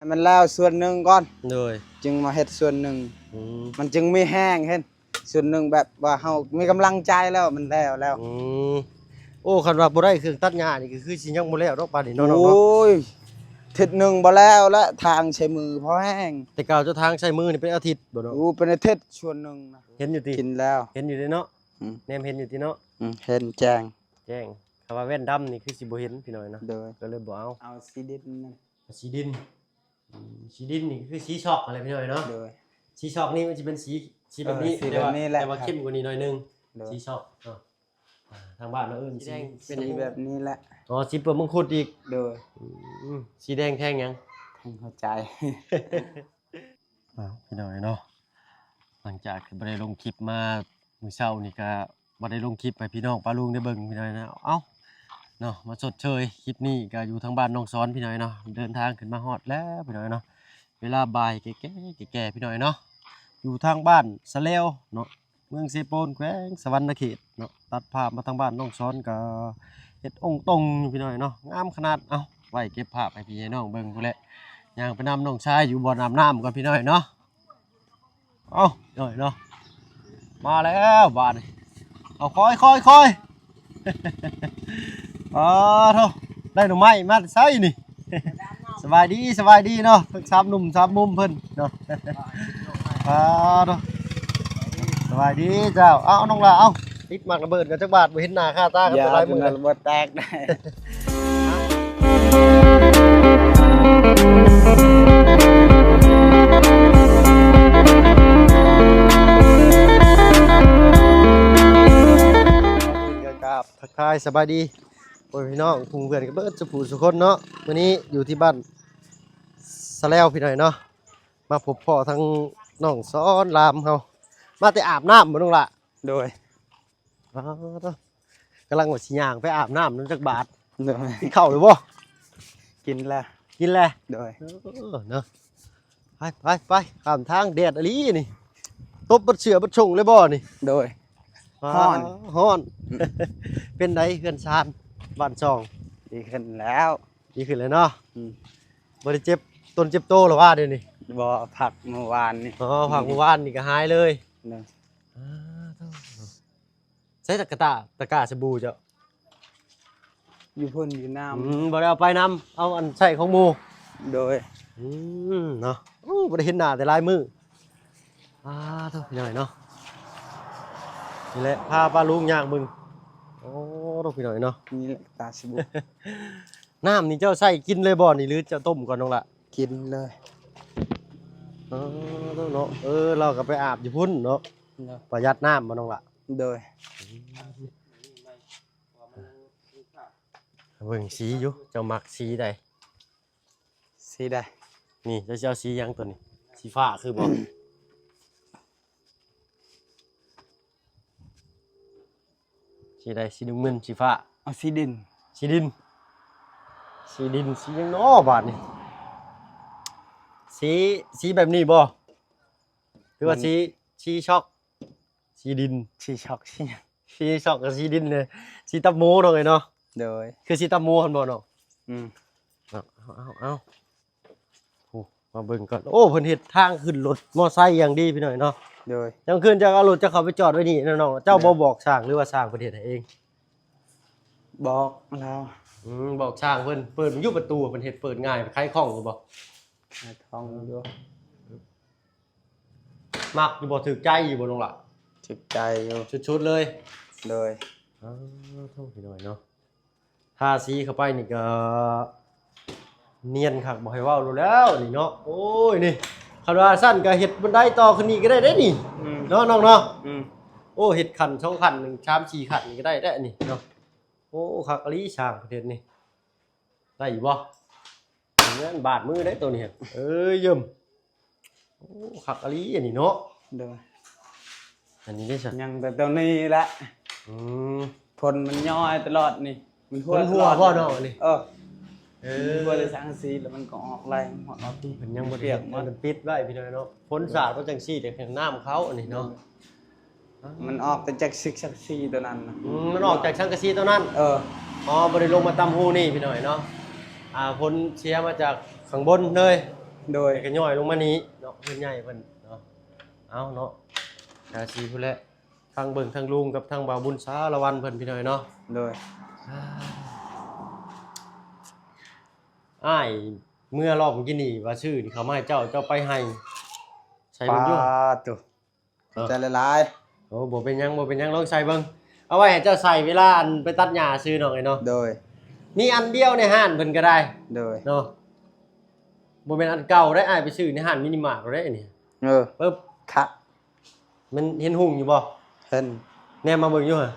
ໃຫ້ມັນແລ້ວສ່ວນໜຶ່ງກ່ອນ ໂດຍ ຈຶ່ງມາເຮັດສ່ວນໜຶ່ງ ອືມ ມັນຈຶ່ງມີແຮງເຫັນ ສ່ວນໜຶ່ງແບບວ່າເຮົາມີກຳລັງໃຈແລ້ວ ມັນແລ້ວແລ້ວ ອືມ ໂອ້ ຄັນວ່າບໍ່ໄດ້ເຄື່ອງຕັດຫຍ້ານີ້ ກໍຄືຊິຍັງບໍ່ແລ້ວດອກປານນີ້ເນາະ ໂອ້ຍ ທິດໜຶ່ງບໍ່ແລ້ວລະ ທາງໃຊ້ມືພໍແຮງ ແຕ່ເກົ່າເຈົ້າທາງໃຊ້ມືນີ້ເປັນອາທິດບໍ່ເນາະ ໂອ້ ເປັນອາທິດສ່ວນໜຶ່ງນະ ເຫັນຢູ່ຕິ ກິນແລ້ວ ເຫັນຢູ່ເດເນາະ ອືມ ແນມເຫັນຢູ່ຕິເນາະ ອືມ ເຫັນແຈ້ງ ແຈ້ງ ຄຳວ່າແວ່ນດຳນີ້ຄືຊິບໍ່ເຫັນພີ່ນ້ອງເນາະ ໂດຍ ກໍເລີຍບໍ່ເອົາ ເອົາສີດິນນັ້ນ ສີດິນ ອືມ ສີດິນນີ້ຄືສີຊອກຫັ້ນແຫຼະພີ່ນ້ອງເນາະ ໂດຍ ສີຊອກນີ້ມັນຊິເປັນສີ ສີແບບນີ້ ເອີ ສີແບບນີ້ແຫຼະ ແຕ່ວ່າ ແຕ່ວ່າເຂັ້ມກວ່ານີ້ໜ້ອຍໜຶ່ງ ໂດຍ ສີຊອກເນາະ ອ່າ ທາງບ້ານເຮົາເອີ້ນ ສີແດງ ເປັນ ສີແບບນີ້ແຫຼະ ອໍ ສີເປືອກມັງຄຸດອີກ ໂດຍ ອືມ ສີແດງແທງຫຍັງ ແທງຫົວໃຈ ອ້າວ ພີ່ນ້ອງເອີຍເນາະ ຫຼັງຈາກທີ່ບໍ່ໄດ້ລົງຄລິບມາມື້ເຊົ້ານີ້ ກະບໍ່ໄດ້ລົງຄລິບໃຫ້ພີ່ນ້ອງປ້າລຸງໄດ້ເບິ່ງພີ່ນ້ອງເນາະ ເອົ້າ ເນາະ ມາຊົດເຊີຍ ຄລິບນີ້ກະຢູ່ທາງບ້ານໜອງສອນພີ່ນ້ອງເນາະ ເດີນທາງຂຶ້ນມາຮອດແລ້ວພີ່ນ້ອງເນາະ ເວລາບ່າຍແກ່ໆ ແກ່ໆ ພີ່ນ້ອງເນາະ ຢູ່ທາງບ້ານສະແລວເນາະ ເມືອງເຊໂປນ ແຂວງສະຫວັນນະເຂດເນາະ ຕັດພາບມາທາງບ້ານໜອງສອນ ກະເຮັດອົງຕົງຢູ່ພີ່ນ້ອງເນາະ ງາມຂະໜາດ ເອົ້າ ໄວ້ເກັບພາບໃຫ້ພີ່ໃຫ້ນ້ອງເບິ່ງພຸ້ນແຫຼະ ຍ່າງໄປນຳນ້ອງຊາຍຢູ່ບ່ອນອາບນ້ຳກ່ອນພີ່ນ້ອງເນາະ ເອົ້າ ນ້ອຍເນາະ ມາແລ້ວບາດນີ້ ເອົາ ຄ່ອຍໆໆ ອໍ ໂທ້ ໄດ້ໜໍ່ໄມ້ມາແຕ່ໃສນີ້? ສະບາຍດີ ສະບາຍດີເນາະ ທັງສາມໜຸ່ມສາມມຸມເພິ່ນເນາະ ອໍ ໂທ້ ສະບາຍດີເຈົ້າ ເອົາ ນ້ອງຫຼ້າ ເອົາ ຕິດໝາກລະເບີດກັນຈັກບາດ ບໍ່ເຫັນໜ້າຄ່າຕາກັນຫຼາຍມື້ແລ້ວ ລະເບີດແຕກໄດ້ ກໍກາບທັກທາຍສະບາຍດີ ໂອ້ຍ ພີ່ນ້ອງ ໝູ່ເພື່ອນກັນເບິດສູ່ຜູ້ສູ່ຄົນເນາະ ມື້ນີ້ຢູ່ທີ່ບ້ານສະແລວພີ່ນ້ອງເນາະ ມາພົບພໍ້ທັງນ້ອງສອນລາມເຮົາ ມາແຕ່ອາບນ້ຳບໍ່ນ້ອງຫຼ້າ? ໂດຍ ອໍ ກຳລັງວ່າຊິຍ່າງໄປອາບນ້ຳນຳຈັກບາດ ໂດຍ ກິນເຂົ້າແລ້ວບໍ່? ກິນແລ້ວ ກິນແລ້ວ ໂດຍ ເອີ ເນາະ ໄປ ໄປ ໄປ ຂ້າມທາງ ແດດອີ່ຫຼີນີ້ ຕົບເບິດເສື້ອເບິດຊົງເລີຍບໍ່ນີ້? ໂດຍ ອ້າວ ຮ້ອນ ຮ້ອນ ອືມ ເປັນໃດເຮືອນຊານບ້ານຊ່ອງ? ດີຂຶ້ນແລ້ວ ດີຂຶ້ນແລ້ວເນາະ ອືມ ບໍ່ໄດ້ເຈັບຕົນເຈັບໂຕແລ້ວຫວາດຽວນີ້? ບໍ່ ພັກມື້ວານນີ້ ອໍ ພັກມື້ວານນີ້ກໍຫາຍເລີຍ ໂດຍ ອ້າວ ໂທ້ ໃຊ້ຕະກະຕ່າ ຕະກ້າສະບູເຈົ້າ? ຢູ່ພຸ້ນ ຢູ່ນ້ຳ ອືມ ບໍ່ໄດ້ເອົາໄປນຳ ເອົາອັນໃຊ້ຂອງໝູ່ ໂດຍ ອືມ ເນາະ ໂອ້ ບໍ່ໄດ້ເຫັນໜ້າແຕ່ຫຼາຍມື້ ອ້າ ໂທ້ ພີ່ນ້ອງເນາະ ນີ້ແຫຼະ ພາປ້າລຸງຍ່າງເບິ່ງ ໂອ້ ໂທ້ ພີ່ນ້ອງເນາະ ນີ້ແຫຼະ ຕາສະບູ ນ້ຳນີ້ເຈົ້າໃຊ້ກິນເລີຍບໍ່ນີ້ ຫຼືເຈົ້າຕົ້ມກ່ອນນ້ອງລະ? ກິນເລີຍ ເອີ ເນາະ ເອີ ລາວກໍໄປອາບຢູ່ພຸ້ນເນາະ ໂດຍ ປະຢັດນ້ຳບໍ່ນ້ອງລະ? ໂດຍ ເບິ່ງສີຢູ່ ເຈົ້າມັກສີໃດ? ສີໃດ? ນີ້ ເຈົ້າຊິເອົາສີຫຍັງຕົວນີ້? ສີຟ້າຄືບໍ່? ສີໃດ? ສີນ້ຳເງິນ ສີຟ້າ ເອົາສີດິນ ສີດິນ ສີດິນ ສີຫຍັງນໍບາດນີ້? ສີ ສີແບບນີ້ບໍ່? ຫຼືວ່າ ມັນ ສີ ສີຊັອກ? ສີດິນ ສີຊັອກ ສີຫຍັງ? ສີຊັອກກັບສີດິນເລີຍ ສີຕັບໝູນ້ອງເອີຍເນາະ ໂດຍ ຄືສີຕັບໝູຫັ້ນບໍ່ນ້ອງ? ອືມ ເອົາ ເອົາ ເອົາ ໂອ້ ມາເບິ່ງກ່ອນ ໂອ້ ເພິ່ນເຮັດທາງຂຶ້ນລົດມໍໄຊຢ່າງດີພີ່ນ້ອງເນາະ ໂດຍ ຍາມຄືນເຈົ້າເອົາລົດເຈົ້າເຂົ້າໄປຈອດໄວ້ນີ້ນະນ້ອງ ເຈົ້າບໍ່ບອກຊ່າງ ຫຼືວ່າຊ່າງເພິ່ນເຮັດໃຫ້ເອງ? ບອກລາວ ອືມ ບອກຊ່າງເພິ່ນ ເປີດຢູ່ປະຕູ ເພິ່ນເຮັດເປີດງ່າຍ ໄຂຄ່ອງຢູ່ບໍ່? ໄຂຄ່ອງຢູ່. ມັກຢູ່ບໍ່? ຖືກໃຈຢູ່ບໍ່ນ້ອງຫຼ້າ? ຖືກໃຈຢູ່ ສຸດໆເລີຍ ໂດຍ ອ້າ ໂທ້ ພີ່ນ້ອງເນາະ ທາສີເຂົ້າໄປນີ້ກໍນຽນຄັກ ບໍ່ໃຫ້ເວົ້າໂລດແລ້ວນີ້ເນາະ ໂອ້ຍ ນີ້ ຄັນວ່າຊັ້ນກໍເຮັດບັນໄດຕໍ່ຂຶ້ນນີ້ກໍໄດ້ເດ້ນີ້ ອືມ ເນາະນ້ອງເນາະ ອືມ ໂອ້ ເຮັດຂັ້ນສອງຂັ້ນ ໜຶ່ງ ສາມ ສີ່ຂັ້ນນີ້ກໍໄດ້ແລ້ວນີ້ເນາະ ໂອ້ ຄັກອີ່ຫຼີຊ່າງປະເທດນີ້ ໄດ້ຢູ່ບໍ່? ແມ່ນບາດມືເດ້ໂຕນີ້ ເອີຍ ເຢີ້ມ ໂອ້ ຄັກອີ່ຫຼີອັນນີ້ເນາະ ໂດຍ ອັນນີ້ເດ້ຊະ ຍັງແຕ່ໂຕນີ້ແຫຼະ ອືມ ຝົນມັນຍ້ອຍຕະຫຼອດນີ້ ມັນຮົ່ວ ມັນຮົ່ວຕະຫຼອດ ບໍ່ນ້ອງອັນນີ້? ເອີ ເອີ ມັນຮົ່ວແຕ່ສັງກະສີ ແລ້ວມັນກໍອອກໄລ່ ມັນອອກ ມັນຍັງບໍ່ໄດ້ ມັນປິດໄວ້ພີ່ນ້ອງເນາະ ຝົນສາດມາຈັ່ງຊີ້ ແຕ່ນ້ຳເຂົ້າອັນນີ້ເນາະ ໂດຍ ມັນອອກແຕ່ຈາກສັງກະສີຕົວນັ້ນນະ ອືມ ມັນອອກຈາກສັງກະສີຕົວນັ້ນ ເອີ ອໍ ບໍ່ໄດ້ລົງມາຕາມຮູນີ້ພີ່ນ້ອງເນາະ ອ່າ ຝົນເສຍມາຈາກຂ້າງບົນເລີຍ ໂດຍ ແລ້ວກໍຍ້ອຍລົງມານີ້ເນາະ ເຮືອນໃຫຍ່ເພິ່ນເນາະ. ເອົາເນາະ ກະຊິພຸ້ນແຫຼະ ທັງເບິ່ງທັງລຸງກັບທັງບ່າວບຸນສາລະວັນເພິ່ນ ພີ່ນ້ອງເນາະ. ໂດຍ ອ້າຍ ເມື່ອລອບກີ້ນີ້ວ່າຊື້ນີ້ເຂົ້າມາໃຫ້ເຈົ້າ ເຈົ້າໄປໃຫ້ໃສ່ເບິ່ງຢູ່. ປາດໂທ້ ຂອບໃຈຫຼາຍໆ. ໂອ້ ບໍ່ເປັນຫຍັງ ບໍ່ເປັນຫຍັງ ລອງໃສ່ເບິ່ງ ເອົາໄວ້ໃຫ້ເຈົ້າໃສ່ເວລາອັນໄປຕັດຫຍ້າຊື່ນ້ອງເອີຍເນາະ. ໂດຍ ມີອັນດຽວໃນຮ້ານເພິ່ນກໍໄດ້. ໂດຍ ເນາະ ບໍ່ແມ່ນອັນເກົ່າໄດ໋ ອ້າຍໄປຊື້ໃນຮ້ານມິນິມາດເດ້ນີ້. ເອີ ປຶບ ຄັກ ມັນເຫັນຮຸ່ງຢູ່ບໍ່? ເຫັນ ແນມມາເບິ່ງຢູ່ຫະ.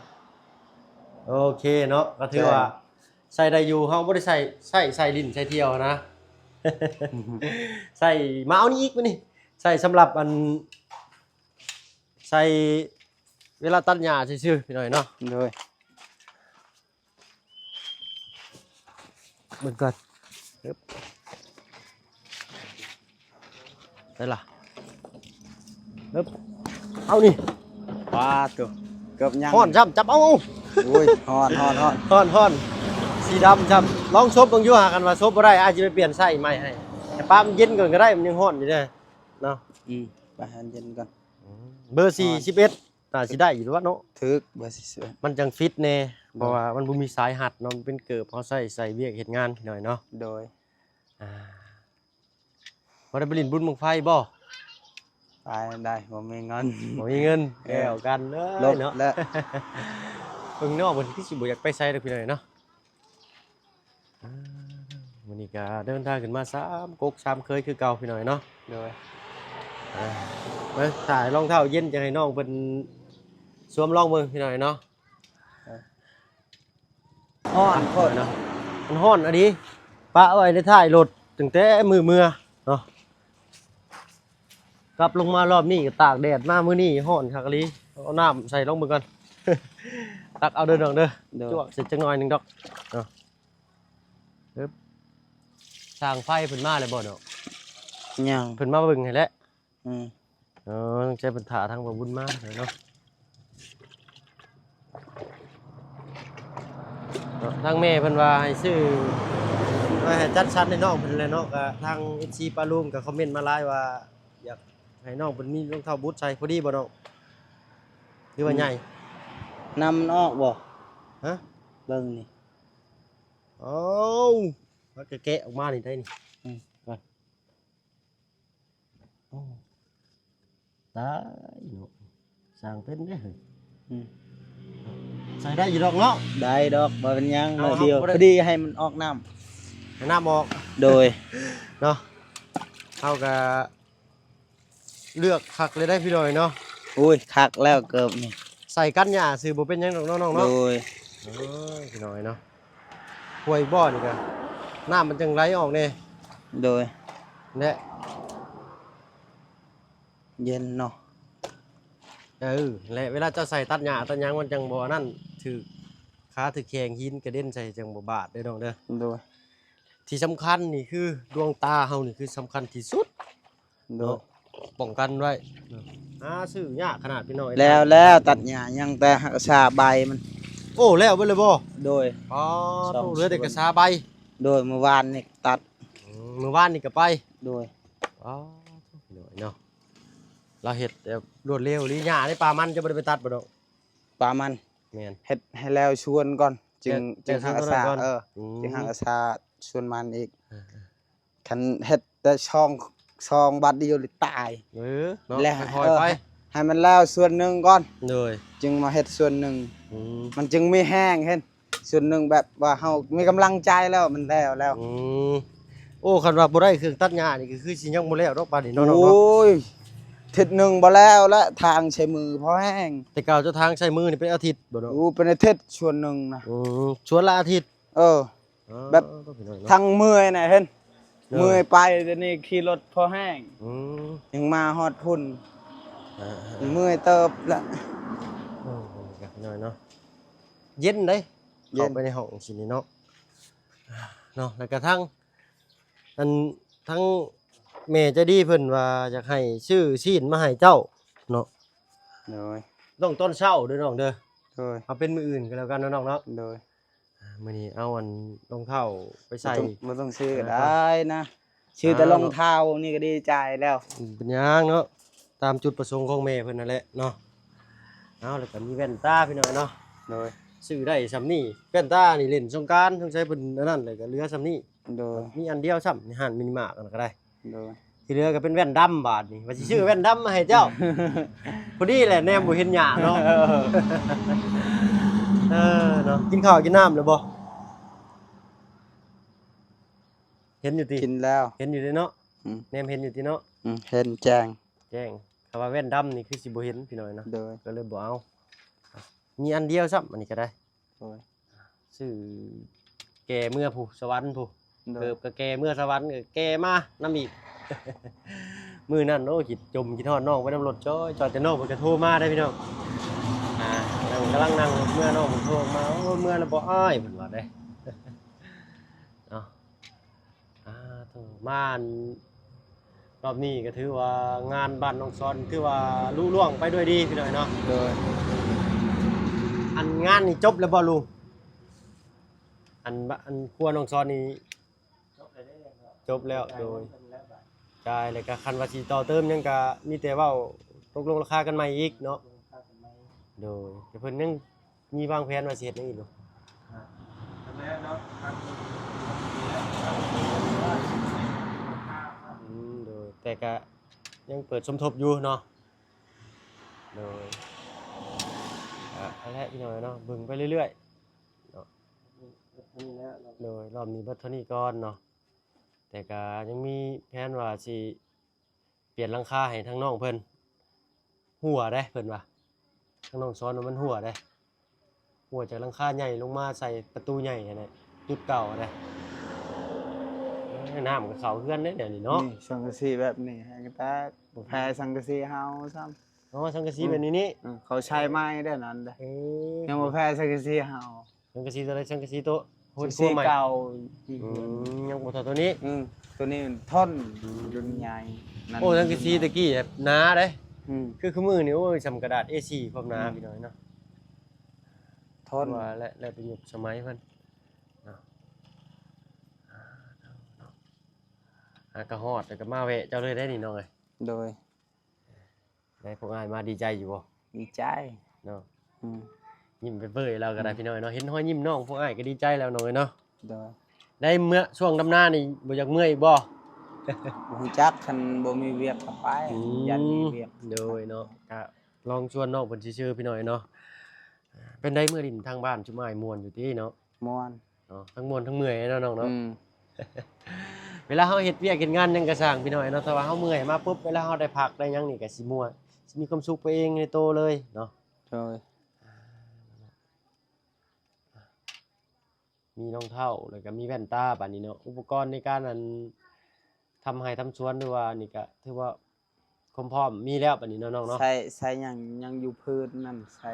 ໂອເຄເນາະ ກໍຖືວ່າ ໃຊ້ໄດ້ຢູ່ ເຮົາບໍ່ໄດ້ໃຊ້ ໃຊ້ ໃຊ້ຫຼິ້ນໃຊ້ທ່ຽວນະ ໃຊ້ ມາເອົານີ້ອີກ ມື້ນີ້ ໃຊ້ສຳລັບອັນ ໃສ່ເວລາຕັດຫຍ້າຊື່ໆ ພີ່ນ້ອງເນາະ. ໂດຍ ເບິ່ງກ່ອນ ໄດ້ລະ ເອົານີ້ ປາດໂທ້ ເກືອບຍັງ ຮ້ອນຊ້ຳ ຈັບເອົາ ໂອ້ຍ ຮ້ອນ ຮ້ອນ ຮ້ອນ ຮ້ອນ ຮ້ອນ ສີດຳຊ້ຳ. ລອງສົບເບິ່ງຢູ່ຫາ ຄັນວ່າສົບບໍ່ໄດ້ ອ້າຍຊິໄປປ່ຽນໃສ່ໃໝ່ໃຫ້ ແຕ່ປະມັນເຢັນກ່ອນກໍໄດ້ ມັນຍັງຮ້ອນຢູ່ເດ້ເນາະ. ອືມ ປະໃຫ້ມັນເຢັນກ່ອນ. ອືມ ເບີສີ່ສິບເອັດ ໜ້າຊິໄດ້ຢູ່ແລ້ວເນາະ. ຖືກ ເບີສີ່ສິບເອັດ ມັນຈັ່ງຟິດແດ່ ເພາະວ່າມັນບໍ່ມີສາຍຮັດເນາະ ມັນເປັນເກີບ ເຮົາໃຊ້ ໃຊ້ວຽກເຮັດງານ ພີ່ນ້ອງເນາະ. ໂດຍ ອ່າ ບໍ່ໄດ້ໄປຫຼິ້ນບຸນບັ້ງໄຟບໍ່? ໄປໄດ້ ບໍ່ມີເງິນ ບໍ່ມີເງິນ ເອີ ແລ້ວກັນເລີຍເນາະ. ເບິ່ງນອກເພິ່ນຄືຊິບໍ່ຢາກໄປໃສດອກ ພີ່ນ້ອງເນາະ. ອ່າ ມື້ນີ້ກໍເດີນທາງຂຶ້ນມາສາມກົກສາມເຄີຍຄືເກົ່າ ພີ່ນ້ອງເນາະ. ໂດຍ ເອີ ມາຖ່າຍລອງເທ້າເຢັນ ຈະໃຫ້ນ້ອງເພິ່ນສວມລອງເບິ່ງ ພີ່ນ້ອງເນາະ. ເອີ ຮ້ອນໂພດເນາະ ມັນຮ້ອນອີ່ຫຼີ ປະໄວ້ໃນທ້າຍລົດຕັ້ງແຕ່ມື້ເມືອເນາະ. ກັບລົງມາລອບນີ້ກໍຕາກແດດມາ ມື້ນີ້ຮ້ອນຄັກອີ່ຫຼີ. ເອົານ້ຳໃສ່ລອງເບິ່ງກ່ອນ ຕັກເອົາເດີນ້ອງເດີ. ໂດຍ ຈວກໃສ່ຈັກໜ້ອຍໜຶ່ງດອກເນາະ. ເອີ ຊ່າງໄຟເພິ່ນມາແລ້ວບໍ່ເນາະ? ຍັງ ເພິ່ນມາເບິ່ງໃຫ້ແຫຼະ. ອືມ ເອີ ຕ້ອງໃຊ້ເພິ່ນຖ້າທາງບ່າວບຸນມາເນາະ. ເນາະ ທາງແມ່ເພິ່ນວ່າໃຫ້ຊື້ ວ່າໃຫ້ຈັດສັນໃຫ້ນ້ອງເພິ່ນແຫຼະເນາະ. ກະທາງເອັຟຊີປ້າລຸງກໍຄອມເມັນມາຫຼາຍວ່າ ຢາກໃຫ້ນ້ອງເພິ່ນມີລອງເທ້າບູດໃສ່ ພໍດີບໍ່ນ້ອງ ຫຼືວ່າໃຫຍ່? ນ້ຳມັນອອກບໍ່? ຮະ? ເບິ່ງນີ້ ເອົາ ມັນກະແກະອອກມານີ້ໄດ້ນີ້. ອືມ ກ່ອນ ໂອ້ ຕາຍເນາະ ຊ່າງເປັນເດ້. ອືມ ໃສ່ໄດ້ຢູ່ດອກເນາະ. ໄດ້ດອກ ບໍ່ເປັນຫຍັງ ເອົາ ໜ້ອຍດຽວ ເຮົາບໍ່ໄດ້ ພໍດີໃຫ້ມັນອອກນ້ຳ ໃຫ້ນ້ຳອອກ. ໂດຍ ເນາະ ເຮົາກະເລືອກຄັກເລີຍໄດ໋ ພີ່ນ້ອງເນາະ. ໂອ້ຍ ຄັກແລ້ວເກີບນີ້ ໃສ່ກັນຫຍ້າຊື່ ບໍ່ເປັນຫຍັງດອກເນາະນ້ອງເນາະ. ໂດຍ ເອີ ພີ່ນ້ອງເນາະ ຫ້ວຍບໍ່ນີ້ກະ ນ້ຳມັນຈັ່ງໄຫຼອອກແດ່. ໂດຍ ແລະ ເຢັນເນາະ. ເອີ ແລະເວລາເຈົ້າໃສ່ຕັດຫຍ້າຕັດຫຍັງ ມັນຈັ່ງບໍ່ອັນນັ້ນ ຖືກຂາຖືກແຂ້ງ ຫີນກະເດັນໃສ່ ຈັ່ງບໍ່ບາດເດີນ້ອງເດີ. ໂດຍ ທີ່ສຳຄັນນີ້ຄື ດວງຕາເຮົານີ້ຄືສຳຄັນທີ່ສຸດ. ໂດຍ ເນາະ ປ້ອງກັນໄວ້. ຫາຊື້ຍາກຂະໜາດ ພີ່ນ້ອງເອີຍ ແລ້ວ ແລ້ວຕັດຫຍ້າ ຍັງແຕ່ຮັກສາໃບມັນ. ໂອ້ ແລ້ວເບິດເລີຍບໍ່? ໂດຍ ອໍ ສອງ ໂຕ ເຫຼືອແຕ່ກະສາໃບ. ໂດຍ ມື້ວານນີ້ຕັດ. ອືມ ມື້ວານນີ້ກະໄປ. ໂດຍ ອໍ ໂຕ ພີ່ນ້ອງເນາະ ລາວເຮັດແບບລວດເລັວອີ່ຫຼີ. ຫຍ້າໃນປ່າມັນເຈົ້າບໍ່ໄດ້ໄປຕັດບໍ່ນ້ອງ? ປ່າມັນ ແມ່ນ ເຮັດໃຫ້ແລ້ວສວນກ່ອນ ຈຶ່ງ ແລ້ວ ຈຶ່ງ ແລ້ວສວນກ່ອນ ຫາກະສາ ເອີ ອືມ ຈຶ່ງຫາກະສາສວນມັນອີກ. ເອີ ເອີ ຄັນເຮັດແຕ່ສອງ ສອງບາດດຽວນີ້ຕາຍ. ເອີ ເນາະ ແລ້ວ ຄ່ອຍໆ ເອີ ໄປ ໃຫ້ມັນແລ້ວສ່ວນໜຶ່ງກ່ອນ. ໂດຍ ຈຶ່ງມາເຮັດສ່ວນໜຶ່ງ. ອືມ ມັນຈຶ່ງມີແຮງເຫັນ ສ່ວນໜຶ່ງແບບວ່າເຮົາມີກຳລັງໃຈແລ້ວ ມັນແລ້ວແລ້ວ. ອືມ ໂອ້ ຄັນວ່າບໍ່ໄດ້ເຄື່ອງຕັດຫຍ້ານີ້ ກໍຄືຊິຍັງບໍ່ແລ້ວດອກປານນີ້ເນາະ. ໂອ້ຍ ທິດໜຶ່ງບໍ່ແລ້ວລະ ທາງໃຊ້ມືພໍແຮງ. ແຕ່ເກົ່າເຈົ້າທາງໃຊ້ມືນີ້ເປັນອາທິດບໍ່ເນາະ? ໂອ້ ເປັນອາທິດສ່ວນໜຶ່ງນະ. ອືມ ສ່ວນລະອາທິດ. ເອີ ອໍ ແບບ ພີ່ນ້ອງເນາະ ທັງເມື່ອຍນະ ເຫັນ. ໂດຍ ເມື່ອຍໄປ ດຽວນີ້ຂີ່ລົດພໍແຮງ. ອືມ ຍັງມາຮອດພຸ້ນ. ອ່າໆໆ ເມື່ອຍເຕີບລະ. ໂອ້ ພີ່ນ້ອງເນາະ ເຢັນເດ້ ເຢັນ ເຂົ້າໄປໃນຫ້ອງຊີ້ນີ້ເນາະ ເນາະ. ແລ້ວກະທັງ ອັນ ທັງແມ່ໃຈດີເພິ່ນວ່າຢາກໃຫ້ຊື້ຊີ້ນມາໃຫ້ເຈົ້າເນາະ. ໂດຍ ຕ້ອງຕອນເຊົ້າເດີນ້ອງເດີ. ໂດຍ ເອົາເປັນມື້ອື່ນກໍແລ້ວກັນເນາະນ້ອງເນາະ. ໂດຍ ອ່າ ມື້ນີ້ເອົາອັນລອງເທ້າໄປໃສ່. ບໍ່ຕ້ອງ ບໍ່ຕ້ອງຊື້ກໍໄດ້ນະ. ຊື້ແຕ່ ເອົາ ລອງເທົ້ານີ້ກໍດີໃຈແລ້ວ. ອືມ ເປັນຫຍັງເນາະ ຕາມຈຸດປະສົງຂອງແມ່ເພິ່ນນັ້ນແຫຼະເນາະ. ເອົາ ແລ້ວກໍມີແວ່ນຕາພີ່ນ້ອງເນາະ. ໂດຍ ຊື້ໄດ້ສ່ຳນີ້ ແວ່ນຕານີ້ເລ່ນສົງການ ສົງໄສເພິ່ນອັນນັ້ນ ແລ້ວກໍເຫຼືອສ່ຳນີ້. ໂດຍ ມີອັນດຽວຊ້ຳ ໃນຮ້ານມິນິມາດນັ້ນກໍໄດ້. ໂດຍ ທີ່ເຫຼືອກໍເປັນແວ່ນດຳບາດນີ້ ວ່າຊິຊື້ແວ່ນດຳມາໃຫ້ເຈົ້າ ພໍດີແຫຼະ ແນມບໍ່ເຫັນຫຍ້າເນາະ. ເອີ ເອີເນາະ ກິນເຂົ້າກິນນ້ຳແລ້ວບໍ່? ເຫັນຢູ່ຕິ? ກິນແລ້ວ. ເຫັນຢູ່ເດ້ເນາະ. ອືມ ແນມເຫັນຢູ່ຕິເນາະ. ອືມ ເຫັນແຈ້ງ ແຈ້ງ. ຄຳວ່າແວ່ນດຳນີ້ຄືຊິບໍ່ເຫັນພີ່ນ້ອງເນາະ. ໂດຍ ກໍເລີຍບໍ່ເອົາ. ມີອັນດຽວຊ້ຳ ອັນນີ້ກໍໄດ້. ໂດຍ ຊື້ແກ່ເມືອຜູ້ ສະຫວັນຜູ້. ໂດຍ ເກີບກໍແກ່ເມືອສະຫວັນ ກໍແກ່ມານຳອີກ. ມື້ນັ້ນ ໂອ້ ຄິດຈົມຄິດຮອດນ້ອງໄປນຳລົດຈ້ອຍໆ ແຕ່ນ້ອງເພິ່ນກໍໂທມາໄດ໋ພີ່ນ້ອງ. ອ່າ ກຳລັງ ກຳລັງນັ່ງລົດເມືອ ນ້ອງເພິ່ນໂທມາ ໂອ້ ເມືອແລ້ວບໍ່ອ້າຍ ເພິ່ນວ່າເດ້. ເນາະ ອ່າ ໂທມາ ອັນ ລອບນີ້ກໍຖືວ່າງານບ້ານນ້ອງຊອນຖືວ່າລຸລ່ວງໄປດ້ວຍດີພີ່ນ້ອງເນາະ. ໂດຍ ອັນງານນີ້ຈົບແລ້ວບໍ່ລຸງ? ອັນ ອັນຄົວນ້ອງຊອນນີ້ ຈົບແລ້ວເດ້ ຈົບແລ້ວ. ໂດຍ ຈ່າຍແລ້ວ ກໍຄັນວ່າຊິຕໍ່ເຕີມຫຍັງກໍມີແຕ່ເວົ້າຕົກລົງລາຄາກັນໃໝ່ອີກເນາະ. ໂດຍ ແຕ່ເພິ່ນຍັງ ມີວາງແຜນວ່າຊິເຮັດຫຍັງອີກບໍ່? ອືມ ໂດຍ ແຕ່ກະຍັງເປີດສົມທົບຢູ່ເນາະ. ໂດຍ ກະຫັ້ນແຫຼະພີ່ນ້ອງເນາະ ເບິ່ງໄປເລື້ອຍໆເນາະ. ໂດຍ ລອບນີ້ເບິດເທົ່ານີ້ກ່ອນເນາະ ແຕ່ກະຍັງມີແຜນວ່າຊິ ປ່ຽນຫຼັງຄາໃຫ້ທາງນ້ອງເພິ່ນ. ຮົ່ວເດ້ເພິ່ນວ່າ ທາງນ້ອງສອນວ່າມັນຮົ່ວເດ້ ຮົ່ວຈາກຫຼັງຄາໃຫຍ່ລົງມາໃສ່ປະຕູໃຫຍ່ຫັ້ນແຫຼະ ຈຸດເກົ່າເດ້. ເອີ ນ້ຳກໍເຂົ້າເຮືອນເດ້ດຽວນີ້ເນາະ. ນີ້ສັງກະສີແບບນີ້ແຮງແທ້ ບໍ່ແພ້ສັງກະສີເຮົາຊ້ຳ. ອໍ ສັງກະສີແບບນີ້ນີ້ ເອີ ເຂົາໃຊ້ໃໝ່ເດ້ນັ້ນເດ້. ເອີ ຍັງບໍ່ແພ້ສັງກະສີເຮົາ. ສັງກະສີໂຕໃດ? ສັງກະສີໂຕ ຫົວ ສັງກະສີ ຄົວໃໝ່ ເກົ່າ. ອືມ ຍັງບໍ່ເທົ່າໂຕນີ້. ອືມ ໂຕນີ້ມັນທົນ ອືມ ລຸ້ນໃຫຍ່. ໂອ້ ສັງກະສີຕະກີ້ແບບໜາເດ້. ອືມ ຄື ຄືມື້ນີ້ ໂອ້ຍ ສ່ຳກະດາດ ເອສີ່ ຄວາມໜາ. ອືມ ພີ່ນ້ອງເນາະ ທົນ. ວ່າແຫຼະ ແລ້ວແຕ່ຍຸກສະໄໝເພິ່ນເນາະ. ຫາກະຮອດ ແລ້ວກໍມາແວະເຈົ້າເລີຍໄດ໋ນີ້ນ້ອງເອີຍ. ໂດຍ ໄດ້ພວກອ້າຍມາດີໃຈຢູ່ບໍ່? ດີໃຈເນາະ. ອືມ ຍິ້ມເປີຍໆ ລາວກໍໄດ້ ອືມ ພີ່ນ້ອງເນາະ. ເຫັນຮອຍຍິ້ມນ້ອງພວກອ້າຍກໍດີໃຈແລ້ວນ້ອງເອີຍເນາະ. ໂດຍ ໄດ້ເມືອຊ່ວງດຳນານີ້ບໍ່ຢາກເມືອອີກບໍ່? ບໍ່ຮູ້ຈັກ ຄັນບໍ່ມີວຽກກໍໄປ. ອືມ ຢ້ານມີວຽກ. ໂດຍເນາະ ກະລອງຊວນນ້ອງເພິ່ນຊື່ໆ ພີ່ນ້ອງເນາະ. ເປັນໃດເມືອຫຼິ້ນທາງບ້ານຊຸມອ້າຍມ່ວນຢູ່ຕິເນາະ? ມ່ວນ. ເນາະ ທັງມ່ວນທັງເມື່ອຍເນາະນ້ອງເນາະ. ອືມ ເວລາເຮົາເຮັດວຽກເຮັດງານຫຍັງກໍຊ່າງພີ່ນ້ອງເນາະ ຖ້າວ່າເຮົາເມື່ອຍມາປຸບ ເວລາເຮົາໄດ້ພັກໄດ້ຫຍັງນີ້ກໍຊິມ່ວນ ຊິມີຄວາມສຸກໄປເອງໃນໂຕເລີຍເນາະ. ໂດຍ ມີຮອງເທົ້າ ແລ້ວກໍມີແວ່ນຕາບາດນີ້ເນາະ. ອຸປະກອນໃນການ ອັນ ທຳໄຮ່ທຳສວນ ຫຼືວ່ານີ້ກໍຖືວ່າ ຄວາມພ້ອມມີແລ້ວບາດນີ້ເນາະນ້ອງເນາະ. ໃຊ້ ໃຊ້ຫຍັງ ຍັງຢູ່ພື້ນນັ້ນ ໃຊ້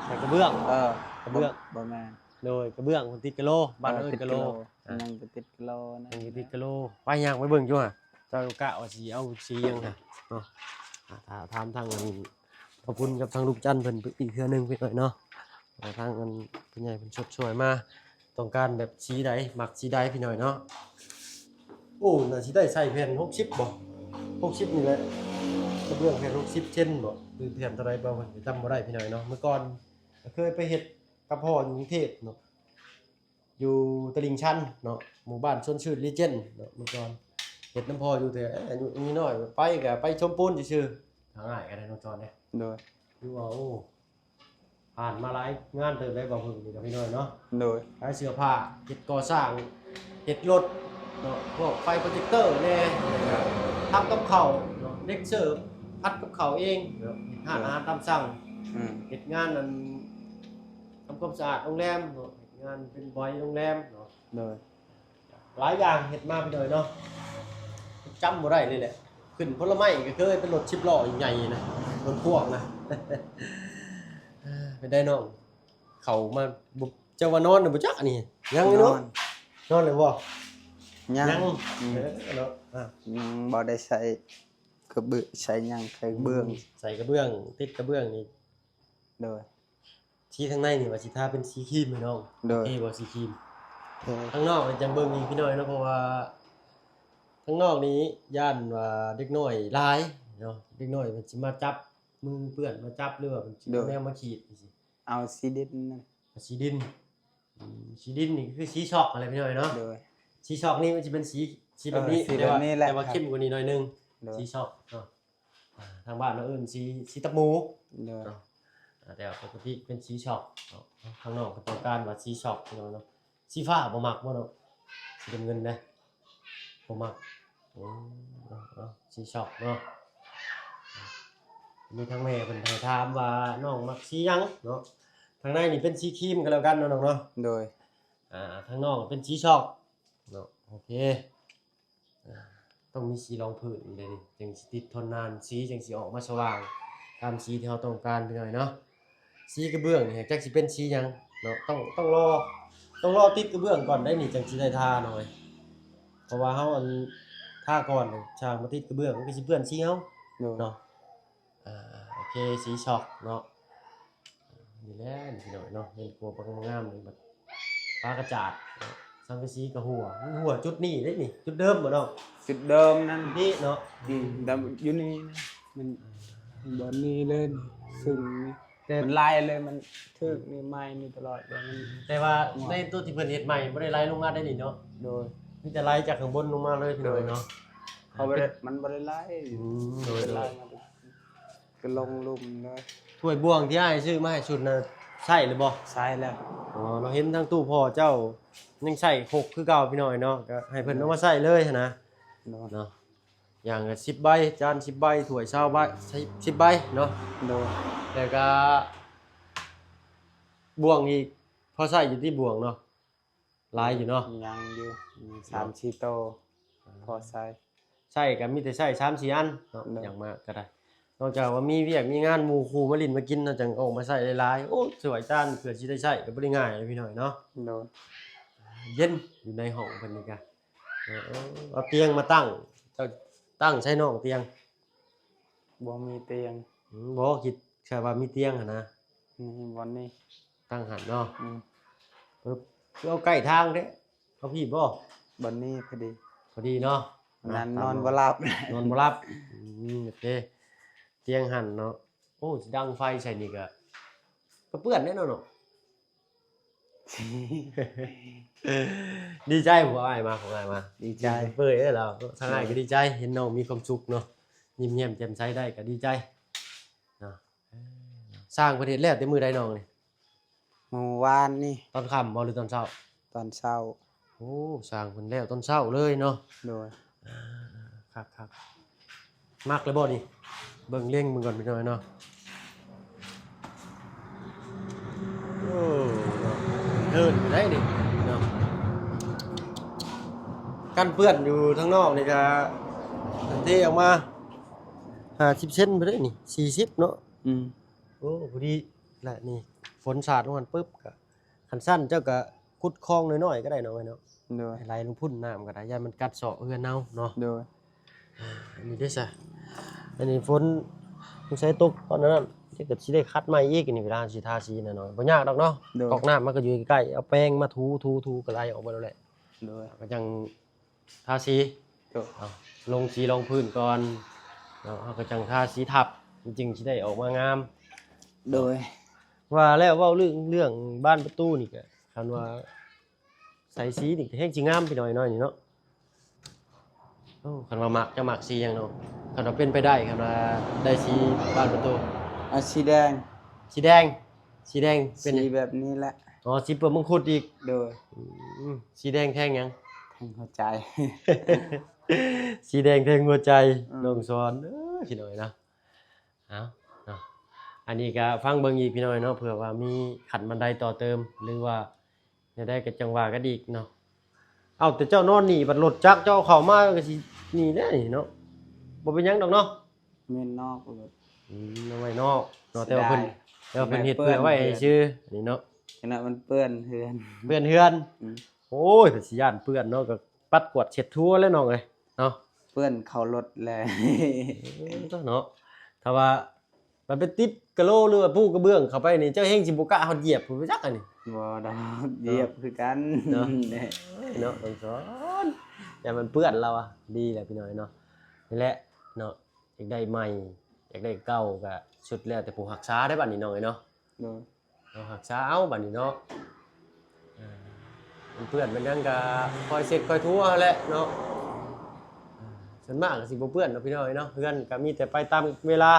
ໃຊ້ກະເບື້ອງ. ເອີ ກະເບື້ອງ ບໍ່ ບໍ່ແມ່ນ. ໂດຍ ກະເບື້ອງ ຕິດກະໂລ ບ້ານເອີ້ນກະໂລ. ເອີ ຕິດກະໂລ ອ່າ ຍັງແຕ່ຕິດກະໂລນັ້ນ ຍັງແຕ່ຕິດກະໂລ. ໄປຍ່າງໄປເບິ່ງຢູ່ຫະ ເຈົ້າກະວ່າຊິເອົາສີຫຍັງຫະເນາະ. ອ່າ ຖ້າຖາມທາງອັນ ຂອບຄຸນກັບທາງລຸງຈັນເພິ່ນອີກເທື່ອໜຶ່ງພີ່ນ້ອງເນາະ ວ່າທາງອັນຜູ້ໃຫຍ່ເພິ່ນຊົດຊ່ວຍມາ ຕ້ອງການແບບສີໃດ ມັກສີໃດພີ່ນ້ອງເນາະ. ໂອ້ ໜ້າຊິໄດ້ໃສ່ແຜ່ນຫົກສິບບໍ່ ຫົກສິບນີ້ແຫຼະ ກະເບື້ອງແຜ່ນຫົກສິບເຊັນບໍ່ ຫຼືແຜ່ນເທົ່າໃດບໍ່ ເພິ່ນກໍຈຳບໍ່ໄດ້ພີ່ນ້ອງເນາະ. ເມື່ອກ່ອນກໍເຄີຍໄປເຮັດກັບພໍ່ຢູ່ກຸງເທບເນາະ ຢູ່ຕະລິ່ງຊັນເນາະ ໝູ່ບ້ານຊວນຊື່ນ Legend ເນາະ. ເມື່ອກ່ອນເຮັດນຳພໍ່ຢູ່ ແຕ່ອາຍຸຍັງນ້ອຍ ໄປກໍໄປຊົມປູນຊື່ໆ. ທາງອ້າຍກໍໄດ້ນ້ອງຈອນເດ້. ໂດຍ ຄືວ່າ ໂອ້ ຜ່ານມາຫຼາຍງານເຕີບໄດ໋ ບ່າວເພິ່ງນີ້ກໍພີ່ນ້ອງເນາະ. ໂດຍ ຂາຍເສື້ອຜ້າ ເຮັດກໍ່ສ້າງ ເຮັດລົດເນາະ ພວກໄຟໂປຣເຈັກເຕີແດ່ ແລ້ວກໍທຳກັບເຂົ້າເນາະ ເດັກເສີບ ຜັດກັບເຂົ້າເອງເນາະ ເຮັດຮ້ານອາຫານຕາມສັ່ງ ອືມ ເຮັດງານອັນ ທຳຄວາມສະອາດໂຮງແຮມເນາະ ເຮັດງານເປັນບອຍໂຮງແຮມເນາະ. ໂດຍ ຫຼາຍຢ່າງເຮັດມາພີ່ນ້ອງເນາະ ຈຳບໍ່ໄດ້ເລີຍແຫຼະ. ຂຶ້ນຜົນລະໄມ້ກໍເຄີຍເປັນລົດສິບລໍ້ໃຫຍ່ນະ ລົດພວງນະ. ເປັນໃດນ້ອງ ເຂົ້າມາບໍ່ ເຈົ້າວ່ານອນແລ້ວບໍ່ຈັກອັນນີ້ ຍັງຢູ່ເນາະ. ນອນ ນອນແລ້ວບໍ່? ຍັງ ຍັງ ອືມ ເອີເນາະ ອ່າ ຍັງບໍ່ໄດ້ໃສ່ກະເບື້ອງ ໃສ່ຫຍັງ ໃສ່ກະເບື້ອງ ອືມ ໃສ່ກະເບື້ອງ ຕິດກະເບື້ອງນີ້. ໂດຍ ທີ່ທາງໃນນີ້ວ່າຊິທາເປັນສີຄຣີມໃຫ້ນ້ອງ. ໂດຍ ໂອເຄບໍ່ສີຄຣີມ? ໂອເຄ ທາງນອກນີ້ຈັ່ງເບິ່ງອີກພີ່ນ້ອງເນາະ ເພາະວ່າ ທາງນອກນີ້ຢ້ານວ່າເດັກນ້ອຍຫຼາຍເນາະ ເດັກນ້ອຍເພິ່ນຊິມາຈັບມືເປື້ອນ ມາຈັບ ຫຼືວ່າເພິ່ນຊິ ໂດຍ ເອົາແນວມາຂີດຈັ່ງຊີ້. ເອົາສີດິນນັ້ນ ສີດິນ ອືມ ສີດິນນີ້ຄືສີຊອກຫັ້ນແຫຼະພີ່ນ້ອງເນາະ. ໂດຍ ສີຊອກນີ້ມັນຊິເປັນສີ ສີແບບນີ້ ເອີ ສີແບບນີ້ແຫຼະ ແຕ່ວ່າ ແຕ່ວ່າເຂັ້ມກວ່ານີ້ໜ້ອຍໜຶ່ງ. ໂດຍ ສີຊອກເນາະ. ອ່າ ທາງບ້ານເຮົາເອີ້ນສີ ສີຕັບໝູ. ໂດຍ ເນາະ. ອ່າ ແຕ່ວ່າປົກກະຕິເປັນສີຊອກເນາະ. ທາງນ້ອງເພິ່ນຕ້ອງການວ່າສີຊອກເນາະ. ສີຟ້າບໍ່ມັກບໍ່ເນາະ? ສີນ້ຳເງິນເດ້ ບໍ່ມັກ. ໂອ້ ເນາະ ເນາະ ສີຊອກເນາະ. ມີທາງແມ່ເພິ່ນໃຫ້ຖາມວ່ານ້ອງມັກສີຫຍັງເນາະ. ທາງໃນນີ້ເປັນສີຄຣີມກໍແລ້ວກັນເນາະນ້ອງເນາະ. ໂດຍ ອ່າ ທາງນ້ອງເປັນສີຊອກເນາະ. ໂອເຄ ອ່າ ຕ້ອງມີສີຮອງພື້ນເດ້ນີ້ ຈັ່ງຊິຕິດທົນນານ ສີຈັ່ງຊິອອກມາສະຫວ່າງ ຕາມສີທີ່ເຮົາຕ້ອງການພີ່ນ້ອງເນາະ. ສີກະເບື້ອງນີ້ຈັກຊິເປັນສີຫຍັງເນາະ. ຕ້ອງ ຕ້ອງລໍ ຕ້ອງລໍຕິດກະເບື້ອງກ່ອນໄດ໋ນີ້ ຈັ່ງຊິໄດ້ທານ້ອງເອີຍ. ເພາະວ່າເຮົາ ອັນ ທາກ່ອນ ຊ່າງມາຕິດກະເບື້ອງ ມັນກໍຊິເປື້ອນສີເຮົາ. ໂດຍ ເນາະ. ອ່າ ໂອເຄ ສີຊອກເນາະ. ນີ້ແຫຼະພີ່ນ້ອງເນາະ ເຮືອນຄົວບັກງາມນີ້ ບັດຝາກະຈາດເນາະ ສັງກະສີກະຮົ່ວ ມັນຮົ່ວຈຸດນີ້ເດ້ນີ້ ຈຸດເດີມບໍ່ນ້ອງ? ຈຸດເດີມນັ້ນ ນີ້ເນາະ. ອືມ ແຕ່ຢູ່ນີ້ນະ ມັນ ບ່ອນນີ້ເລີຍນີ້ ຊຶ່ງນີ້ ແຕ່ ມັນໄຫຼເລີຍ ມັນຖືກນີ້ ໄໝ້ນີ້ຕະຫຼອດເລີຍ. ແຕ່ວ່າໃນໂຕທີ່ເພິ່ນເຮັດໃໝ່ບໍ່ໄດ້ໄຫຼລົງມາໄດ້ນີ້ເນາະ. ໂດຍ ມີແຕ່ໄຫຼຈາກຂ້າງບົນລົງມາເລີຍພີ່ນ້ອງເນາະ. ເຂົາບໍ່ໄດ້ ມັນບໍ່ໄດ້ໄຫຼ. ອືມ ໂດຍ ໄຫຼມາ ກໍລົງລຸ່ມເລີຍ. ຖ້ວຍບ່ວງທີ່ອ້າຍຊື້ມາໃຫ້ຊຸດນະ ໃຊ້ຫຼືບໍ່? ໃຊ້ແລ້ວ. ອໍ ເນາະ ເຫັນທາງຕູ້ພໍ່ເຈົ້າຍັງໃຊ້ຄົກຄືເກົ່າພີ່ນ້ອງເນາະ ກໍໃຫ້ເພິ່ນເອົາມາໃຊ້ເລີຍຫັ້ນນະ. ໂດຍ ເນາະ ຢ່າງລະສິບໃບ ຈານສິບໃບ ຖ້ວຍຊາວໃບ ສິບໃບເນາະ. ໂດຍ ແລ້ວກໍບ່ວງອີກ ພໍໃຊ້ຢູ່ຕິບ່ວງເນາະ? ຫຼາຍຢູ່ເນາະ. ຍັງຢູ່ ມີສາມສີ່ໂຕ ອ່າ ພໍໃຊ້ ໃຊ້ກໍມີແຕ່ໃຊ້ສາມສີ່ອັນເນາະ. ໂດຍ ຫຍັງມາກໍໄດ້ ນອກຈາກວ່າມີວຽກມີງານ ໝູ່ຄູ່ມາຫຼິ້ນມາກິນເນາະ ຈັ່ງອອກມາໃຊ້ຫຼາຍໆ. ໂອ້ ສວຍຈານເພື່ອຊິໄດ້ໃຊ້ກໍບໍ່ໄດ້ງ່າຍເດ້ພີ່ນ້ອງເນາະ. ໂດຍ ເຢັນຢູ່ໃນຫ້ອງເພິ່ນນີ້ກະ ເອີ ເອົາຕຽງມາຕັ້ງ ເຈົ້າຕັ້ງໃສ່ນ້ອງຕຽງ? ບໍ່ມີຕຽງ. ອືມ ບໍ່ ຄິດແຄ່ວ່າມີຕຽງຫັ້ນນະ. ນີ້ບ່ອນນີ້ ຕັ້ງຫັ້ນເນາະ. ອືມ ປຶບ ຄືເອົາໃກ້ທາງແທ້ ເອົາພີ້ບໍ່? ບ່ອນນີ້ພໍດີ ພໍດີເນາະ. ນອນ ນອນບໍ່ຫຼັບ ນອນບໍ່ຫຼັບ. ອືມ ໂອເຄ ຕຽງຫັ້ນເນາະ. ໂອ້ ຊິດັງໄຟໃສ່ນີ້ກະ ກະເປື້ອນແນ່ເນາະ. ດີໃຈບໍ່ ອ້າຍມາ ຂອງອ້າຍມາ? ດີໃຈ ເປີດເອີຍລາວ ທາງອ້າຍກໍດີໃຈ ເຫັນນ້ອງມີຄວາມສຸກເນາະ ຍິ້ມແຍ້ມແຈ່ມໃສໄດ້ກໍດີໃຈເນາະ. ເອີ ຊ່າງເພິ່ນເຮັດແລ້ວແຕ່ມື້ໃດນ້ອງນີ້? ມື້ວານນີ້. ຕອນຄ່ຳບໍ່ ຫຼືຕອນເຊົ້າ? ຕອນເຊົ້າ. ໂອ້ ຊ່າງເພິ່ນແລ້ວຕອນເຊົ້າເລີຍເນາະ. ໂດຍ ອ່າ ຄັກໆ ມັກແລ້ວບໍ່ນີ້? ເບິ່ງເລັງເບິ່ງກ່ອນພີ່ນ້ອງເນາະ. ໂອ້ ເດີນໄດ້ນີ້ເນາະ ກັນເປື້ອນຢູ່ທາງນອກນີ້ກະເທອອກມາຫ້າສິບເຊັນໄປເດ້ນີ້ ສີ່ສິບເນາະ. ອືມ ໂອ້ ພໍດີລະນີ້ ຝົນສາດລົງຫັ້ນປຶບ ກະ ຄັນຊັ້ນເຈົ້າກະຂຸດຄອງນ້ອຍໆກໍໄດ້ເນາະ ເອີຍເນາະ. ໂດຍ ໃຫ້ໄຫຼລົງພຸ້ນນ້ຳກໍໄດ້ ຢ້ານມັນກັດເຊາະເຮືອນເຮົາເນາະ. ໂດຍ ອັນນີ້ເດ້ຊະ ອັນນີ້ຝົນສົງໄສຕົກຕອນນັ້ນ ເຈົ້າກໍຊິໄດ້ຂັດໃໝ່ອີກ ອັນນີ້ເວລາຊິທາສີນະເນາະ. ບໍ່ຍາກດອກເນາະ ໂດຍ ກອກນ້ຳມັນກໍຢູ່ໃກ້ໆ ເອົາແປງມາຖູໆໆ ກໍໄຫຼອອກເບິດແລ້ວແຫຼະ. ໂດຍ ກໍຈັ່ງ ທາສີ ໂດຍ ເອົາລົງສີຮອງພື້ນກ່ອນເນາະ ເຮົາກໍຈັ່ງທາສີທັບ ມັນຈຶ່ງຊິໄດ້ອອກມາງາມ. ໂດຍ ວ່າແລ້ວເວົ້າເລື່ອງ ເລື່ອງບານປະຕູນີ້ກໍ ຄັນວ່າໃສ່ສີນີ້ກໍແຮງຊິງາມພີ່ນ້ອງເອີຍເນາະ ນີ້ເນາະ. ໂອ້ ຄັນວ່າມັກ ຈະມັກສີຫຍັງເນາະ? ຄັນວ່າເປັນໄປໄດ້ ຄັນວ່າໄດ້ສີບານປະຕູ ອ່າ ສີແດງ ສີແດງ ສີແດງເປັນ ສີແບບນີ້ແຫຼະ. ອໍ ສີເປືອກມັງຄຸດອີກ. ໂດຍ ອືມ ສີແດງແທງຫຍັງ? ແທງຫົວໃຈ ສີແດງແທງຫົວໃຈ. ອືມ ນ້ອງສອນ ເອີ ພີ່ນ້ອງເອີຍເນາະ. ເອົາເນາະ ອັນນີ້ກໍຟັງເບິ່ງອີກພີ່ນ້ອງເນາະ ເພື່ອວ່າມີຂັ້ນບັນໄດຕໍ່ເຕີມ ຫຼືວ່າແນວໃດກໍຈັ່ງວ່າກັນອີກເນາະ. ເອົາ ແຕ່ເຈົ້ານອນນີ້ ບັດລົດຈັກເຈົ້າເຂົ້າມາກໍຊິນີ້ແຫຼະນີ້ເນາະ ບໍ່ເປັນຫຍັງດອກເນາະ. ແມ່ນນອກລົດ ອືມ ເອົາໄວ້ນອກເນາະ ເສຍດາຍ ແຕ່ວ່າເພິ່ນ ແຕ່ວ່າເພິ່ນເຮັດເພື່ອໄວ້ຊື່ນີ້ເນາະ ອັນນັ້ນມັນເປື້ອນເຮືອນ ເປື້ອນເຮືອນ. ອືມ ໂອ້ຍ ເພິ່ນຊິຢ້ານເປື້ອນເນາະ ກໍປັດກວາດເຊັດທົ່ວແຫຼະນ້ອງເອີຍເນາະ ເປື້ອນເຂົ້າລົດແຫຼະ. ເອີ ເນາະ ຖ້າວ່າມັນໄປຕິດກະໂຫຼ ຫຼືວ່າປູກະເບື້ອງເຂົ້າໄປນີ້ ເຈົ້າແຮ່ງຊິບໍ່ກ້າຮອດຢຽບພຸ້ນຈັກອັນນີ້. ບໍ່ດອກ ຢຽບຄືກັນເນາະ ເນາະ ຕ້ອງສອນ ຢ ແຕ່ມັນເປື້ອນລາວວ່າ ດີແຫຼະພີ່ນ້ອງເອີຍເນາະ. ນີ້ແຫຼະເນາະ ຢາກໄດ້ໃໝ່ ຢາກໄດ້ເກົ່າ ກະສຸດແລ້ວແຕ່ຜູ້ຮັກສາເດ້ບັດນີ້ນ້ອງເອີຍເນາະ. ໂດຍ ເຮົາຮັກສາເອົາບັດນີ້ເນາະ. ເອີ ມັນເປື້ອນມັນຫຍັງກະຄອຍເຊັດຄອຍຖູເອົາແຫຼະເນາະ. ເອີ ສ່ວນມາກກະຊິບໍ່ເປື້ອນດອກພີ່ນ້ອງເອີຍເນາະ. ເຮືອນກະມີແຕ່ໄປຕາມເວລາ